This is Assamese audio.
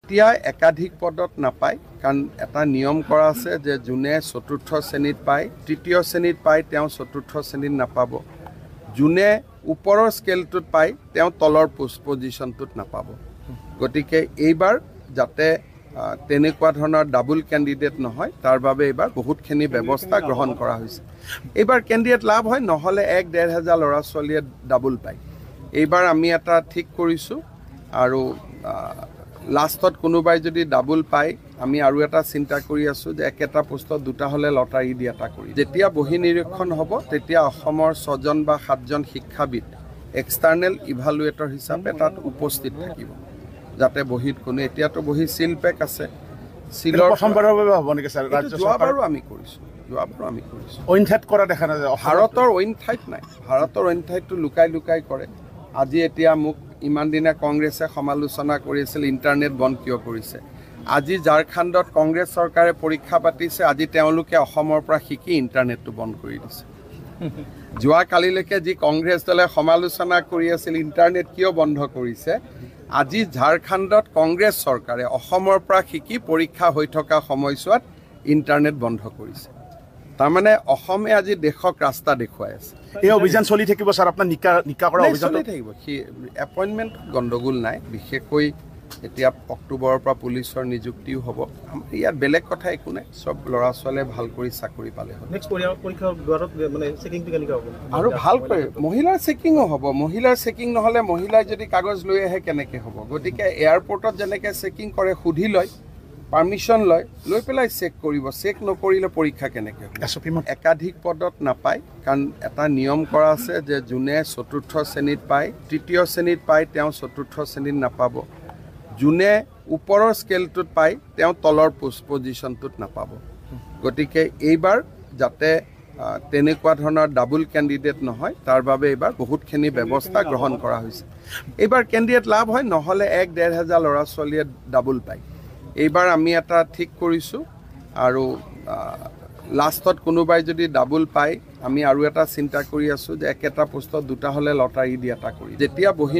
এতিয়া একাধিক পদত নাপায়, কাৰণ এটা নিয়ম কৰা আছে যে যোনে চতুৰ্থ শ্ৰেণীত পায়, তৃতীয় শ্ৰেণীত পায় তেওঁ চতুৰ্থ শ্ৰেণীত নাপাব, যোনে ওপৰৰ স্কেলটোত পায় তেওঁ তলৰ পজিশ্যনটোত নাপাব। গতিকে এইবাৰ যাতে তেনেকুৱা ধৰণৰ ডাবুল কেণ্ডিডেট নহয় তাৰ বাবে এইবাৰ বহুতখিনি ব্যৱস্থা গ্ৰহণ কৰা হৈছে। এইবাৰ কেণ্ডিডেট লাভ হয়, নহ'লে 1-1.5 হাজাৰ ল'ৰা ছোৱালীয়ে ডাবুল পায়। এইবাৰ আমি এটা ঠিক কৰিছোঁ আৰু লাষ্টত কোনোবাই যদি ডাবুল পায় আমি আৰু এটা চিন্তা কৰি আছোঁ যে একেটা পোষ্টত দুটা হ'লে লটাৰী দি এটা কৰি। যেতিয়া বহি নিৰীক্ষণ হ'ব তেতিয়া অসমৰ 6জন বা 7জন শিক্ষাবিদ এক্সটাৰ্নেল ইভালুৱেটৰ হিচাপে তাত উপস্থিত থাকিব, যাতে বহীত কোনো, এতিয়াতো বহী চিল পেক আছে, চিলৰ প্ৰথমবাৰৰ বাবে হ'ব নেকি ছাৰ? যোৱাবাৰো আমি কৰিছোঁ, যোৱাবাৰো আমি কৰিছোঁ। অইন ঠাইত কৰা দেখা নাযায়, ভাৰতৰ অইন ঠাইত নাই, ভাৰতৰ অইন ঠাইততো লুকাই লুকাই কৰে। আজি এতিয়া মোক ইমান দিনে কংগ্ৰেছে সমালোচনা কৰি আছিল ইণ্টাৰনেট বন্ধ কিয় কৰিছে, আজি ঝাৰখণ্ডত কংগ্ৰেছ চৰকাৰে পৰীক্ষা পাতিছে, আজি তেওঁলোকে অসমৰ পৰা শিকি ইণ্টাৰনেটটো বন্ধ কৰি দিছে। যোৱাকালিলৈকে যি কংগ্ৰেছ দলে সমালোচনা কৰি আছিল ইণ্টাৰনেট কিয় বন্ধ কৰিছে, আজি ঝাৰখণ্ডত কংগ্ৰেছ চৰকাৰে অসমৰ পৰা শিকি পৰীক্ষা হৈ থকা সময়ছোৱাত ইণ্টাৰনেট বন্ধ কৰিছে। তাৰমানে অসমে আজি দেশক ৰাস্তা দেখুৱাই আছে। এই অভিযান চলি থাকিব ছাৰ, আপোনাৰ নিকা কৰা অভিযান চলি থাকিব। সি এপইণ্টমেণ্ট গণ্ডগোল নাই, বিশেষকৈ এতিয়া অক্টোবৰৰ পৰা পুলিচৰ নিযুক্তিও হ'ব। আমাৰ ইয়াত বেলেগ কথা একো নাই, চব ল'ৰা ছোৱালীয়ে ভাল কৰি চাকৰি পালে হ'ল। আৰু ভালকৈ মহিলাৰ চেকিঙো হ'ব, মহিলাৰ চেকিং নহ'লে মহিলাই যদি কাগজ লৈ আহে কেনেকৈ হ'ব? গতিকে এয়াৰপৰ্টত যেনেকৈ চেকিং কৰে, সুধি লয়, পাৰ্মিশ্যন লয়, লৈ পেলাই চেক কৰিব, চেক নকৰিলে পৰীক্ষা কেনেকৈ হ'ব? একাধিক পদত নাপায়, কাৰণ এটা নিয়ম কৰা আছে যে যোনে চতুৰ্থ শ্ৰেণীত পায়, তৃতীয় শ্ৰেণীত পায় তেওঁ চতুৰ্থ শ্ৰেণীত নাপাব, যোনে ওপৰৰ স্কেলটোত পায় তেওঁ তলৰ পজিশ্যনটোত নাপাব। গতিকে এইবাৰ যাতে তেনেকুৱা ধৰণৰ ডাবুল কেণ্ডিডেট নহয় তাৰ বাবে এইবাৰ বহুতখিনি ব্যৱস্থা গ্ৰহণ কৰা হৈছে। এইবাৰ কেণ্ডিডেট লাভ হয়, নহ'লে 1-1.5 হাজাৰ ল'ৰা ছোৱালীয়ে ডাবুল পায়। এইবাৰ আমি এটা ঠিক কৰিছোঁ আৰু লাষ্টত কোনোবাই যদি ডাবুল পায় আমি আৰু এটা চিন্তা কৰি আছোঁ যে একেটা পোষ্টত দুটা হ'লে লটাৰী দি এটা কৰি। যেতিয়া বহি